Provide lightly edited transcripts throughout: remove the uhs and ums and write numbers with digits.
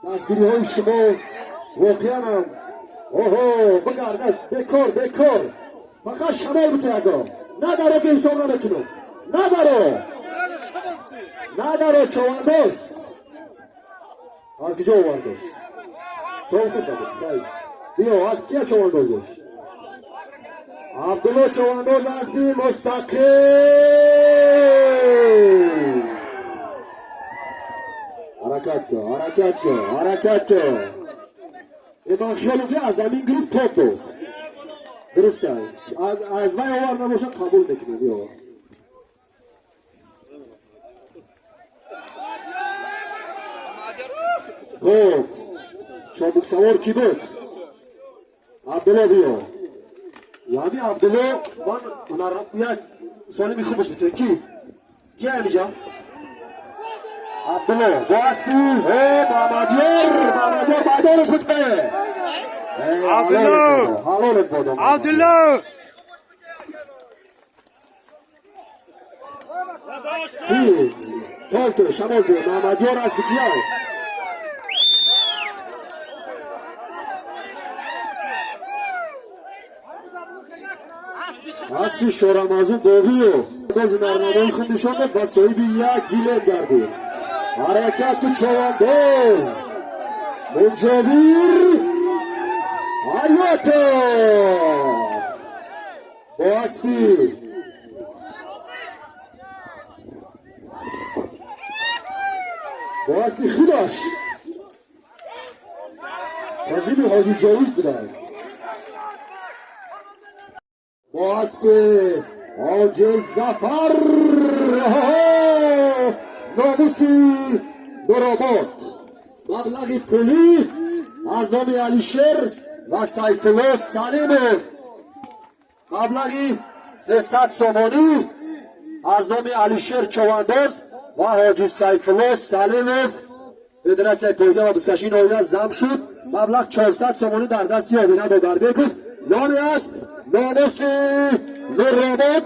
Дастгириҳои шумо воқеанам. Оҳо, бигарда, бекор, бекор, фақат шамол бутаяго. Надаро, ки ҳисоб наметунам. Надаро, надаро. Човандоз аз куҷо оварду? Биё, аз кия човандозеш? Абдулло човандоз, аспи Мустақим. Ҳаракат кун, ҳаракат кун, ҳаракат кун. Ман хиёлам, ки аз замин гирифт, тоб дод. Дуруст аст, аз вай оварда бошад, қабул мекунем. Биё. Хуб, чобуксавор кӣ буд? Абдулло, биё. Яъни Абдулло, ман як солими хубаш битӯ. Ки ки ҳамиҷа? Абдулло бо аспи Мамадёр. Мамадёр, майдонаш буд. Абдулло! Ҳалолат бодо. Абдулло! Ки толту шамолту? Мамадёр, аспи кия? Аспи Шорамазун Бовиё бози нарнамои худ нишон дод ва соҳиби як гилем гардид. Ҳаракату, човандоз Мунҷобир Ҳаётов бо аспи худаш, Қозими Ҳоҷи Ҷовид буданд, бо аспи Ҳоҷи Зафар, Номуси Нуробод. Маблағи пулӣ аз номи Алишер ва Сайфулло Салимов, маблағи 300 сомонӣ аз номи Алишер Човандоз ва Ҳоҷи Сайфулло Салимов, Федератсияи пойга ва бузкашии ноҳия зам шуд. Маблағ 400 сомонӣ дар дасти Одина Додарбеков. Номи асп Номуси Нуробод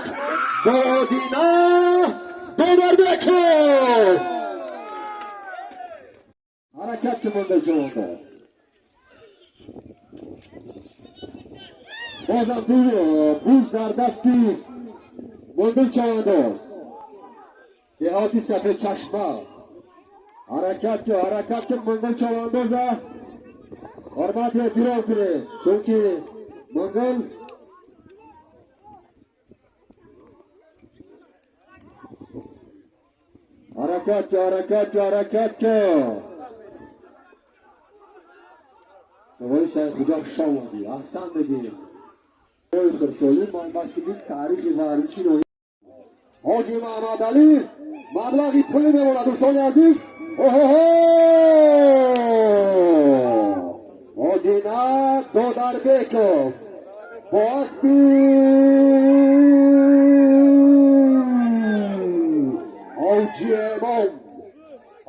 бо Одина Додарбеков. Ҳаракат чӣ монда, човандоз? Бозам буз дар дасти Мундул чавандоз, деҳоти Сафедчашма. Ҳаракат ки, ҳаракат ки. Мунгул чавандоза ҳурмату эҳтиром кунед, чунки Мунгул ҳаракат ки, ҳаракат ки, ҳаракат ки. Давои Сайхуҷа, хуш омадӣ, аҳсан мегӯем. Ой, хирсолӣ ман вақти дид таърихи варзиши Ҳоҷи Маҳмадалӣ маблағи пулӣ мемонад. Дӯстони азиз, оҳоҳо, Одина Додарбеков бо аспи Ҳоҷи Эмом.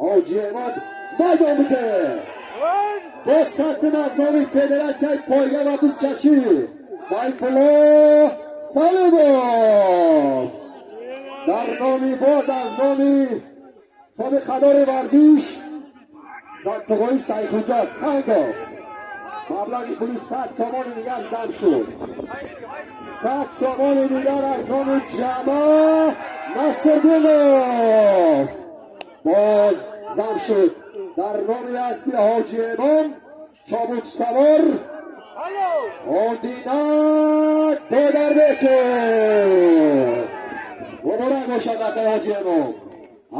Ҳоҷи Эмом, майдон бите. Бо сатсим аз номи Федератсияи пойга ва бузкашӣ, Сайфулло Салимов, дар номи боз аз номи собиқадори варзиш Туғои Сайхуҷа Сангов маблағи пули 100 сомони дигар зам шуд. 100 сомони дигар аз номи Ҷама Насрдинов боз зам шуд. Дар номи аспи Ҳоҷи Эмом, чобуксавор Одина Додарбеков. Муборак бошад, акай Ҳоҷи Эмом,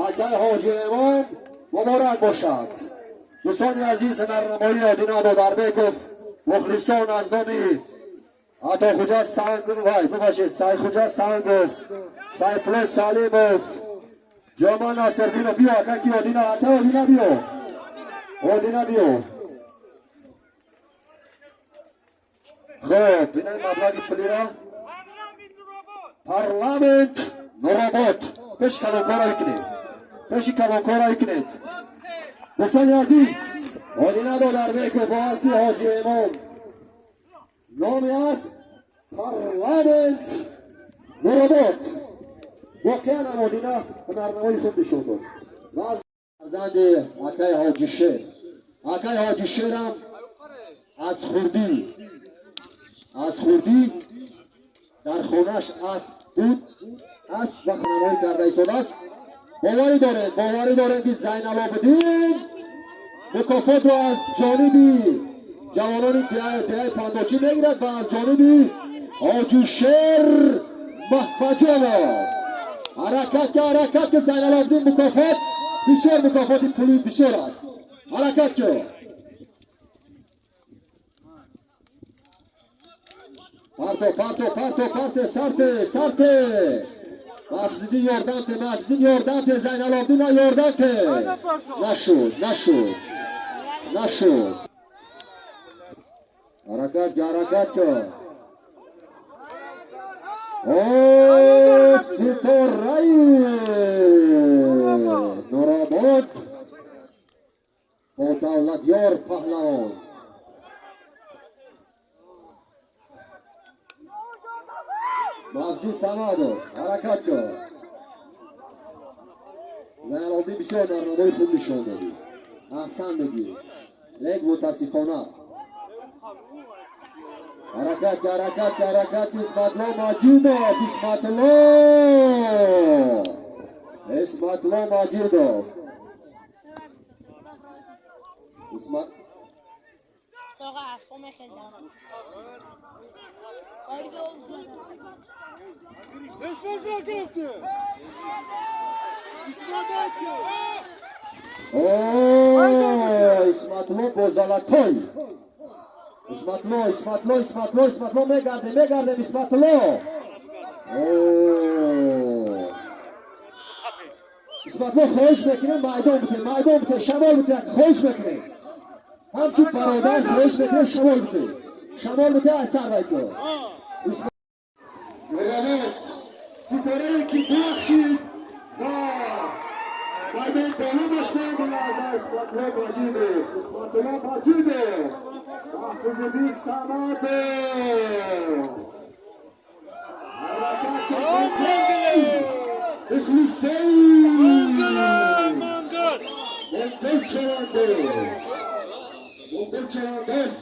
акай Ҳоҷи Эмом, муборак бошад. Дӯстони азиз, ҳунарнамоии Одина Додарбеков, мухлисон, аз номи Атохуҷа Санг, вай, бубахшед, Сайхуҷа Сангов, Сайфулло Салимов, Ҷома Насрдинов. Биё, акаки Одина, акай Одина, биё, Одина, биё. Хуб, бинаи маблағи пулира Парламент Нуробод. Пеши калонкора кунед, пеши калонкора кунед. Дӯстони азиз, Одина Додарбеков бо аспи Ҳоҷи Эмом, номи асп Парламент Нуробод. Воқеан ҳам Одина ҳунарнамои хуб нишон дод ва аз фарзанди акаи Ҳоҷишер. Акай Ҳоҷи Шерам аз хурдӣ дар хонаш асп буд, асп ва хонамоӣ карда истодааст. Боварӣ дорем, ки Зайналобиддин мукофотро аз ҷониби ҷавонони деҳаи Пандочӣ мегирад ва аз ҷониби Ҳоҷишер Маҳмаҷонов. Ҳаракат ки, ҳаракат ки, Зайналобиддин! Мукофот бисёр, мукофоти пули бисёр аст. Ҳаракат ки! Парто, парто, парто, парте, сарте, сарте! Маҳфизиддин, ёрдам те! Маҳфизиддин, ёрдам те! Зайналобиддин, ёрдам те! Нашуд, нашуд, нашуд. Ҳаракат ки, ҳаракат ки! О, ситораи Нуробод бо Давлатёр Паҳлавон. Маҳди Самадов, ҳаракат кун! Зайналобдин бисёр нарнамои хуб нишон додӣ, аҳсан мегӯӣ, лек мутаассифона. Ҳаракат ки, ҳаракат ки, ҳаракат! Исматло Маҷидов, Исматло, Исматло Маҷидов. Исмат Soğa aspo mexeldan. Бесфокра гирифтӣ. Исматаки. О, Исматло бо Золотой. Исматло, Исматло, Исматло, Исматло, мегардем, мегардем, Исматло. О, Исматло, хоҳиш мекунем, майдон бите, майдон бите, шамол бите, хоҳиш мекунем. Ҳамчун бародар хоҳиш мекунем, шамол бите. Шамол бите, аз сар вайко. Муромед ситорае ки дурахшид ва майдон боло доштем ба лаҳза. Исматло Маҷидов, Исматулло Маҷидов, Маҳфузиддин Самадов. Ҳаракат! Ихлисей! Мангал, мангал. Монгол чавандоз, монгол чавандоз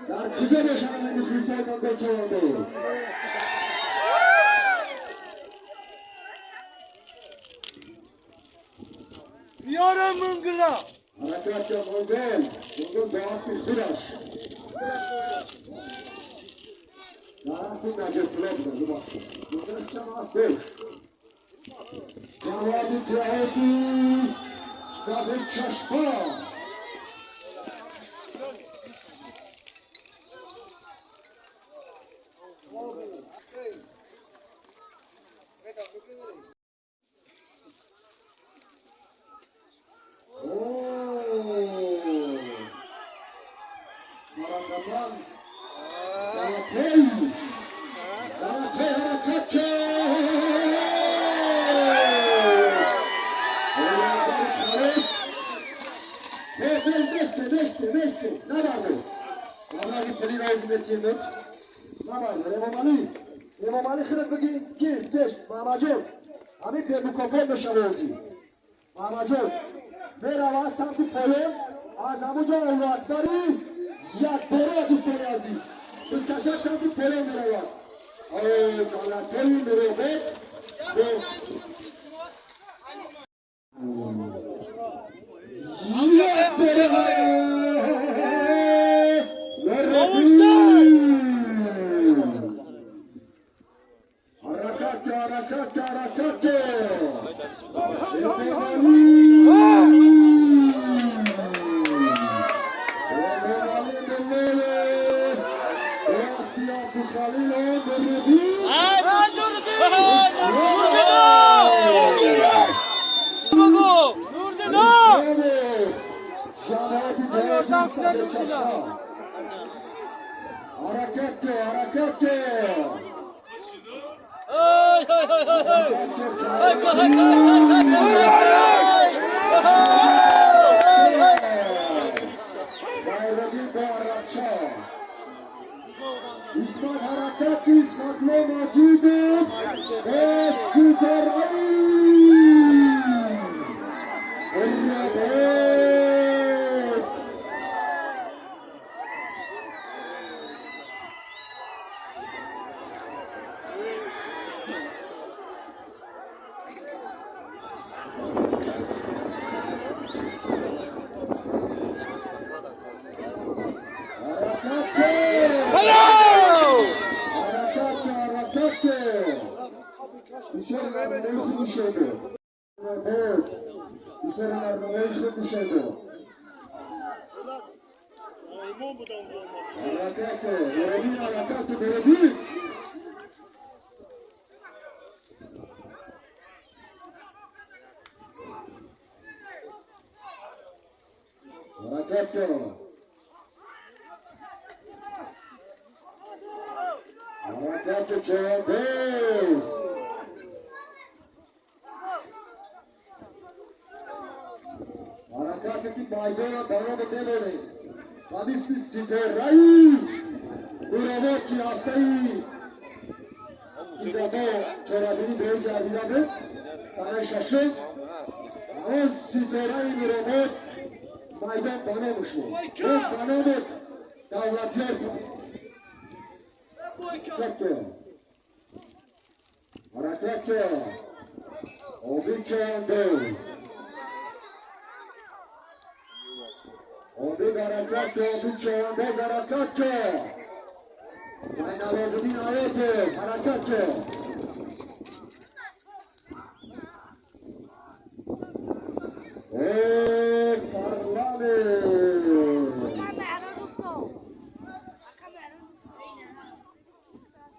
дар куҷо бошанд, мухлисои монгол чавандоз? Биёрам мангала. Ҳаракат ка, монгол! Монгол бо аспи худаш, дар аспи Наҷибулло будан. Бубахшед, монгол чам асп дошт. Ҷаводи деҳоти Сади Чашма. О, Баракатан Золотой, Золотой, ҳаракат ки! Ояндари халис. Месте, месте, месте, набарду. Маблағи пули рози метиҳмуд. Набарду, Эмомалӣ. Эмомалӣ, худат бигӣ, ки теш, Маҳмаҷон. Ҳамин бемукофот мешава озӣ. Маҳмаҷон, мерава самти поён, аз ҳамуҷо Аллоҳ акбари якбора, дӯстони азиз. Қизкашак самти поён меравад. Золотои Нуробод бо якбора Овуштар! Ҳаракат, ҳаракат, ҳаракат! Эмомалӣ! Эмомалӣ Муллоев! Аспи Абдухалилов Нуриддин! Бигираш. Бугу. Ҷамоати деҳоти Садечашма. Ҳаракат ки, ҳаракат ки! Ай ай ай ай. Ҳаракат ки! Хайриддин бо арабча. Исмат, ҳаракат ки! Исматло Маҷидов бо Ситораи Нуробод. بسیار نرمایی خوب شده بود، بسیار نرمایی خوب شده. حرکت مربی، حرکت مربی. حرکت حرکت چهندز. حرکت کی مایدان برام بمونه و مثل ستاره‌ای نورآباد که هفته‌ای این ما چهاربینی به این گردیده بود سنه ششم، آن ستاره نورآباد میدان بنامش بود، اون بنامت دولتیار. حرکت حرکت امید چهندز، امید حرکت، امید چهندز حرکت. زینالعابدین حیات حرکت. ای پارلمان.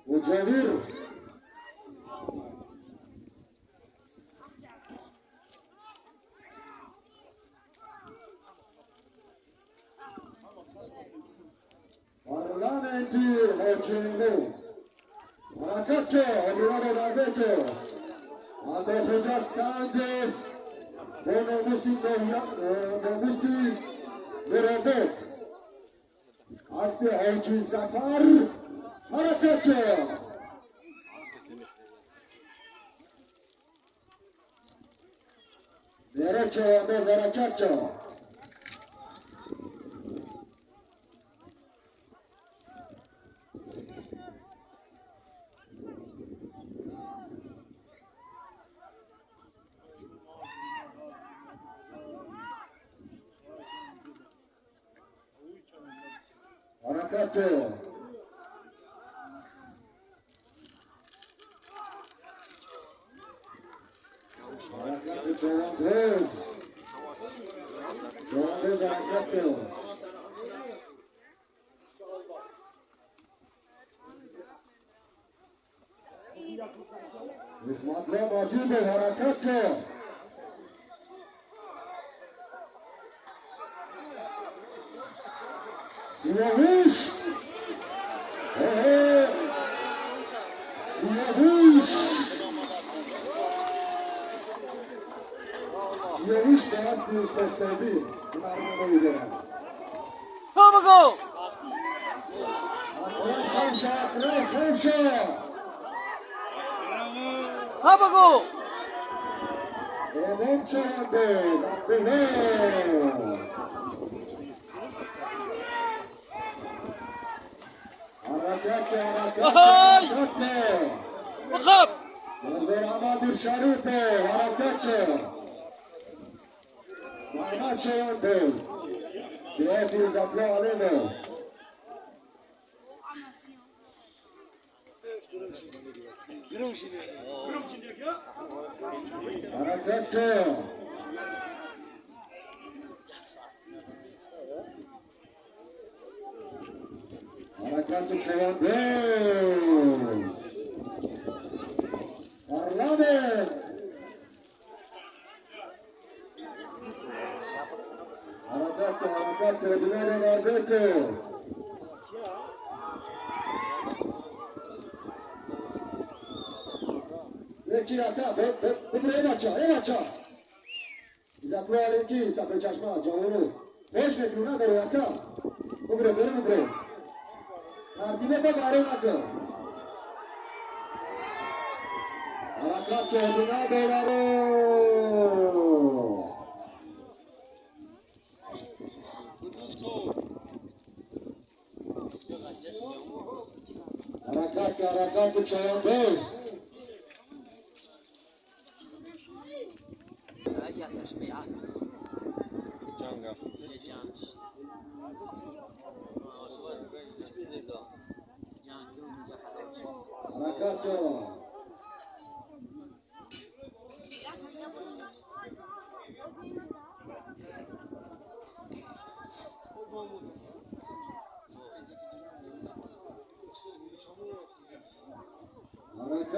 مجاور پارلمانتی حاکمو حرکت حاضران دربت عطا سنگ با ناموسی ناموسی مرادات اسب حاجی ظفر حرکت. میره چهانداز حرکت. حرکت حرکت چهانداز، چهانداز حرکت. اسماعیل مجید حرکت. سیاوش، اوه، سیاوش، سیاوش به اسب استصابی هنرنمایی دارد. ها بگو. اکرم خمشه، اکرم خمشه. ها بگو. امام چهانداز عبدالله حرکت حرکت. آهای! حرکت. بخواب. منظر احمد شریف حرکت. محمد چهانداز سیاتی زفلا علیمه. حرکت حرکت چهانداز پارلمان حرکت حرکت دلال نربت. یکی یکا ببره. ای بچه، ای بچه، ایزاکلو علیکی صفحه چشمه جوانو خوش میکنه نداره. یکا ببره، بره ببره. ترتیبه تا باره نکن. حرکت نداره. حرکت حرکت چهانداز. حرکت.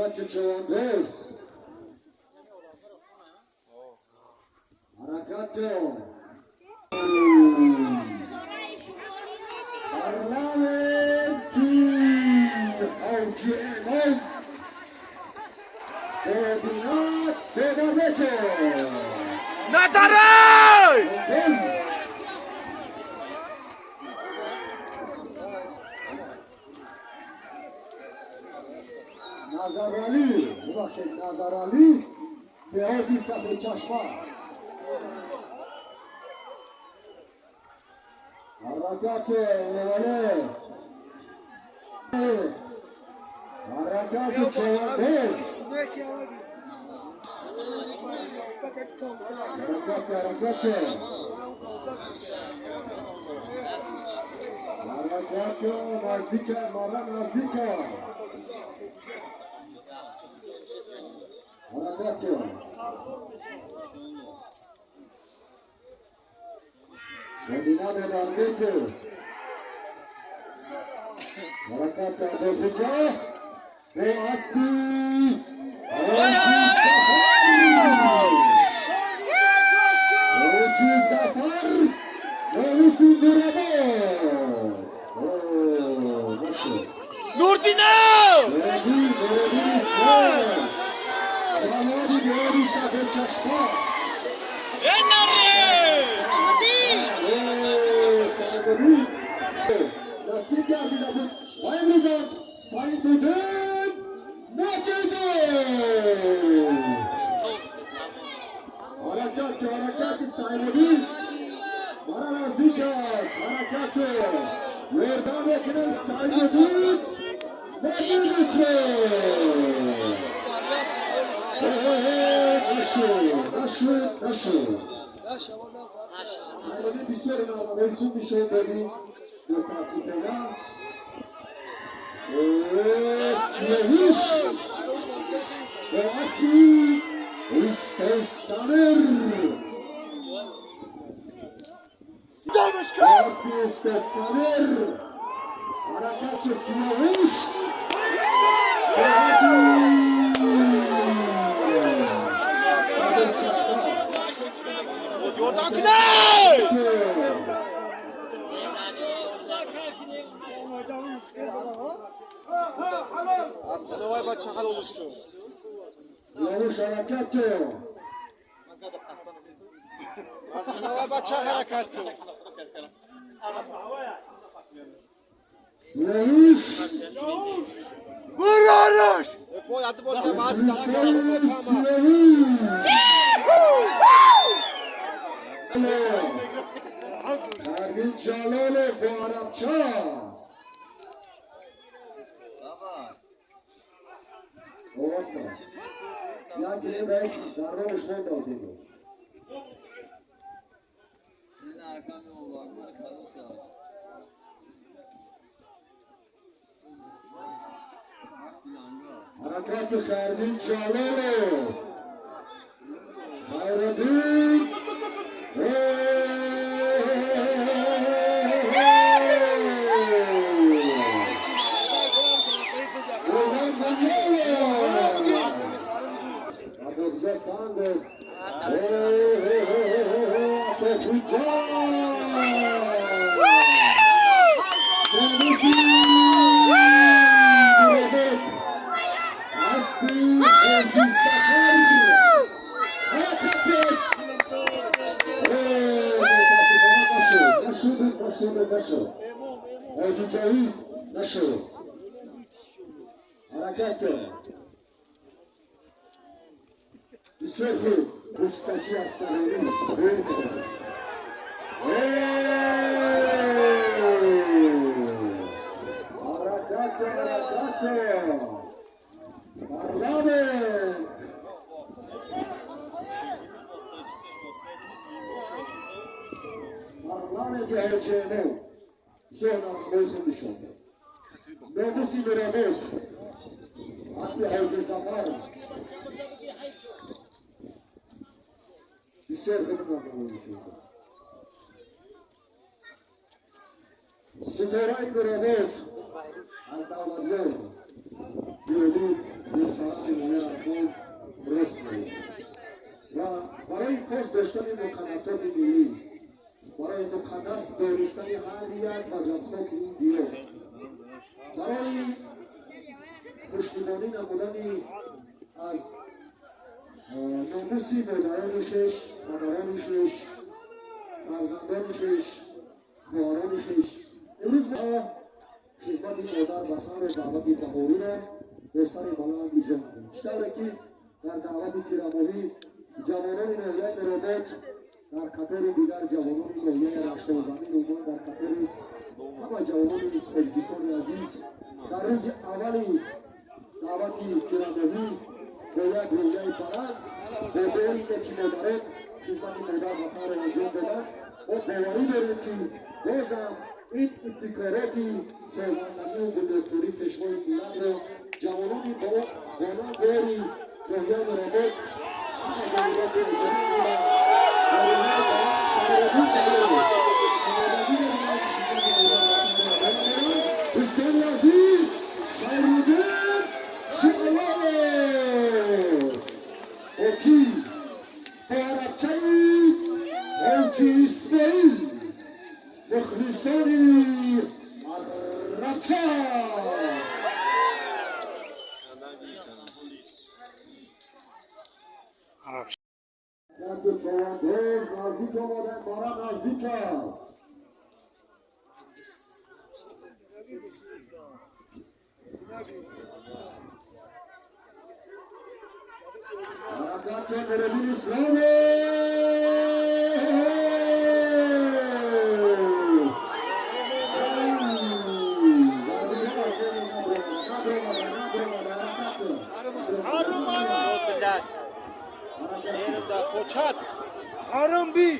حرکت چواندوز حرکت برنامه حاجی امام مدینه دبربچه نظره نظر علی، ببخشید، نظر علی دهاتی سفید چشمه. حرکت امامعلی، حرکت چواندوز، حرکت، حرکت، حرکت. نزدیک ماره، نزدیک. حرکت مدینه دربیک، حرکت عبدالجاه به اسبی حاجی سفر، حاجی سفر، ناموسی مرابا. اوه، نشد. نوردینه. مردی مردی اسلام جلالی بیاری سفر چشما. نره. اوه، سرگلی نصیب گردیده بود و امروز هم سعیدالدین مجیدی. حرکت، حرکت سعیدالدین مرا نزدیک است. حرکت وردان میکنم سعیدالدین مجیدی. نشد، نشد، نشد. سعیدالدین بسیار نامه خوب میشه دادی، متاسفانه سیاوش با اسبی اوستا سامر. دمش با اسبی اوستا سامر، حرکت سیاوش با اسبی صدر چشمه. یوردان کنه. سیاوش حرکت. بچه حرکت کن. سیاوش. برارش. حسین سیاوش پروین جلال با عربچه واسطه یکی بس درمانش نندادیم. Senin arkamda o bakma kalırsa. حرکت خردین جلال خیردین. اسبی حاجی سفر، حرکت. متاسفانه نشد، نشد، نشد، نشد. حاجی جاوید نشد. حرکت بسیار خوب. مستشی از تغییری بین می‌دهد. حرکت، حرکت پارلمان. پارلمان حاجی بسیار نرمای خوب نشان داد. ناموسی مرابط، اصل حاجی سفر، بسیار خوب نرمای نشان داد. ستاره مرابط از دولتیان بیابید. Муҳтарам Эмомалӣ Раҳмон рост меояд ва барои пос доштани муқаддасоти миллӣ, барои муқаддас донистани ҳар як ваҷабхоки ин диёр, барои пуштибонӣ намудани аз номуси модарони хеш, падарони хеш, фарзандони хеш, хоҳарони хеш, имрӯз мо хизмати модар ватанро, даъвати баҳориро бо сари баланд иҷро намудем. Чӣ тавре ки дар даъвати тирамоҳӣ ҷавонони ноҳияи Нуробод дар қатори дигар ҷавонони ноҳияи Раштозамин, умуман дар қатори ҳама ҷавонони Тоҷикистони азиз, дар рӯзи аввали даъвати тирамоҳӣ бо як рӯҳияи баланд, бо дуои неки модарон хизмати модар ватанро анҷом доданд. Мо боварӣ дорем, ки бозам ин ибтикороти созандагию бунёдкории Пешвои миллатро ҷавонони бонангори ноҳияи Нуробод, ҳама ҷавоноти ҷавонро бо рӯҳияи баланд шароду омодагӣ мебинанд, ки хизмати модар ватанро адо намоянд. Дӯстони азиз, Хайруддин Шиалов оки бо арабчаи Ҳоҷи Исмоил, мухлисони арабча. Яку чавандоз наздик омадан, бара наздика. Ҳаракати Нуриддин Исломов. Millet. Yanımda Koçat. Harun bi.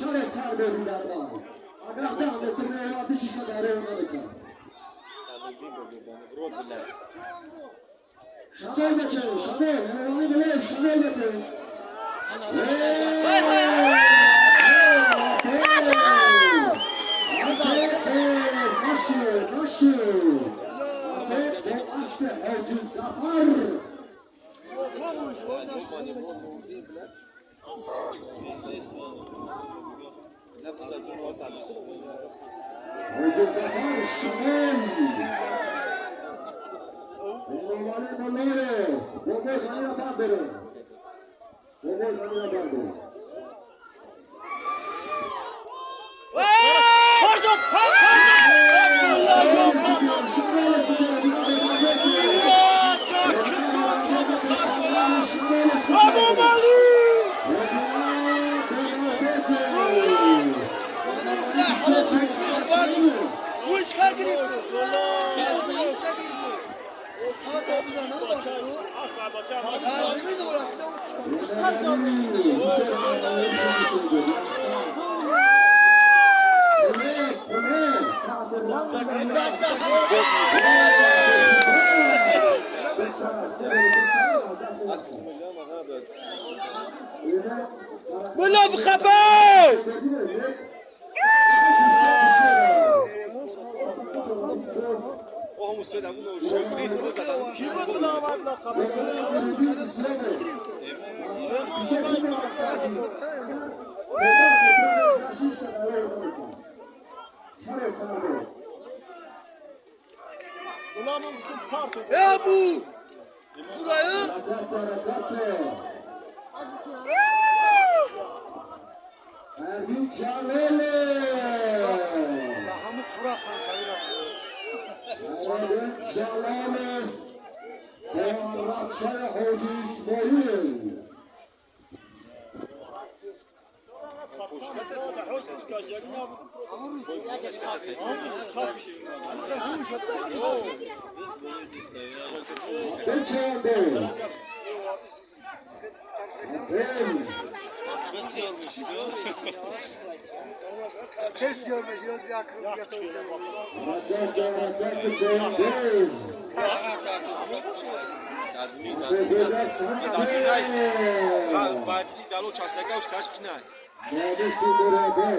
شر سرداری دربار اگر 10 متر میآید بشیش داره نمیکرد. شمال بته، شمال امامعلی بله، شمال بته. نشو نشو با اسب حاجی زفر. حاجی زفر شمال امامعلی ملاره بابا زمین برداره، بابا زمین برداره. ملا بخفا. وهم السيد عمو شوفريت. Ya bu! Burayı Ergün Çaleli. همون خورا خان سویرا. Ergün Çaleli. با Hoca İsmail. Beçandoz. Abel. Kes diyor bir akıl Harakat, harakat Çavandoz. Abel. Баъди дало часпега уш каш кинай. Нодиси Мурабе.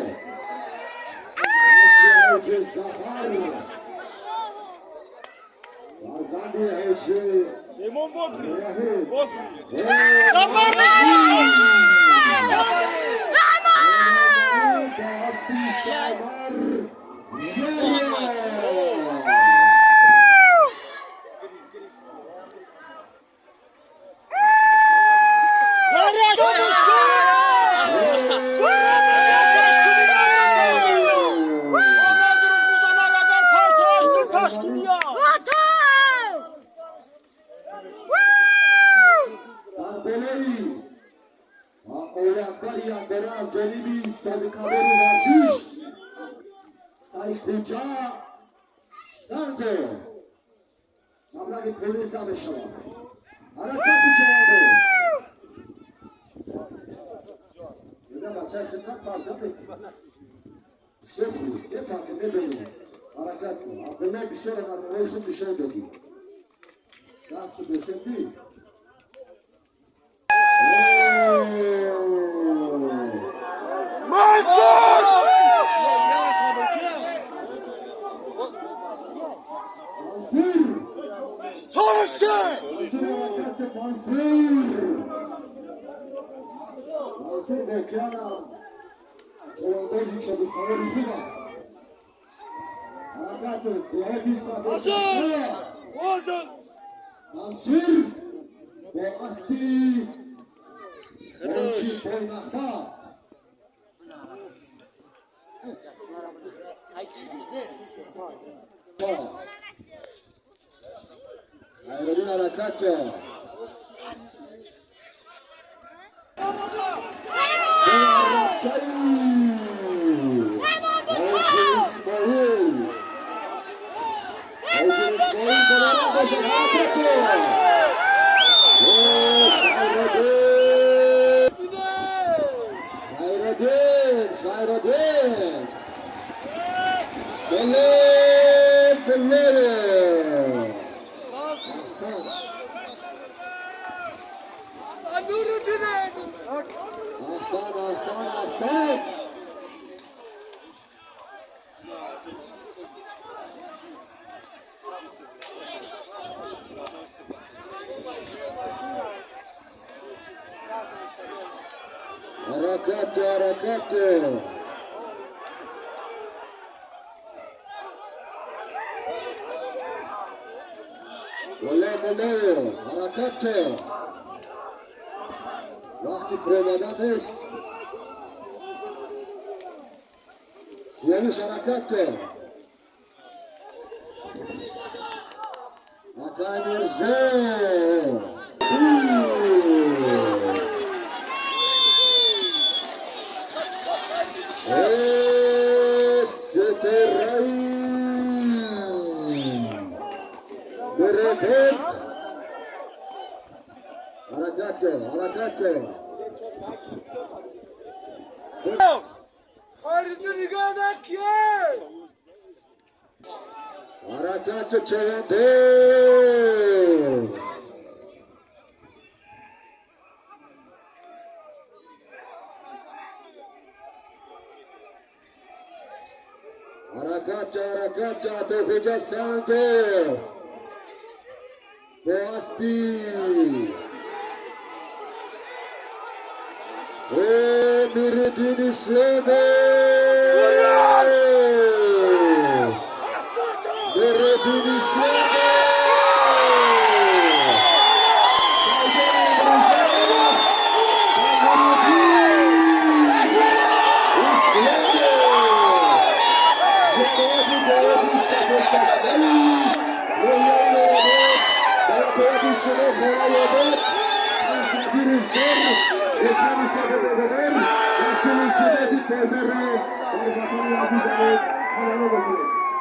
حاج زفر فرزند حاج ایمان بگری رحیم بگری با اسبی سامر یه. در بالایی و قول اکبر یکباره از جانب سابقه‌دار ورزش سایکوجا سنگو مبلغ پولی زده شود. حرکت جوانه یه بچه خدمت پرده میکنه. بسیار خوب یه تاکه میبینیم. حرکت کن عبدالله. بسیار نرمه خوب نشان دادی. دست بسندی. منصور منصور تارشته منصور حرکت منصور. منصور واقعا هم چراندازی چابک خوب است. حرکت دهاتی سفر چشمه. وزن منصور با اسبی بانکی پایمخبر. خیرالدین حرکت کرد. حاج اسماعیل، حاج اسماعیل مبارک باشه. حرکت کرد. خیرالدین، خیرالدین، خیرالدین. بله بله. احسن. نورالدین احسن، احسن، احسن. حرکت، حرکت. بله بله. حرکت. وقتی پرومدن نیست. سیاوش حرکت کرد. آقای میرزا. سترین برکت. حرکت کرد، حرکت کرد. خیرالدین نگاه نکیه. حرکت چوندیز. حرکت، حرکت. توفیق سنگ با اسبی میردین اسلامی. میردین اسلامی.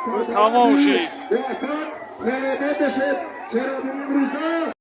روز تمام شد. چرا بینیم روزا.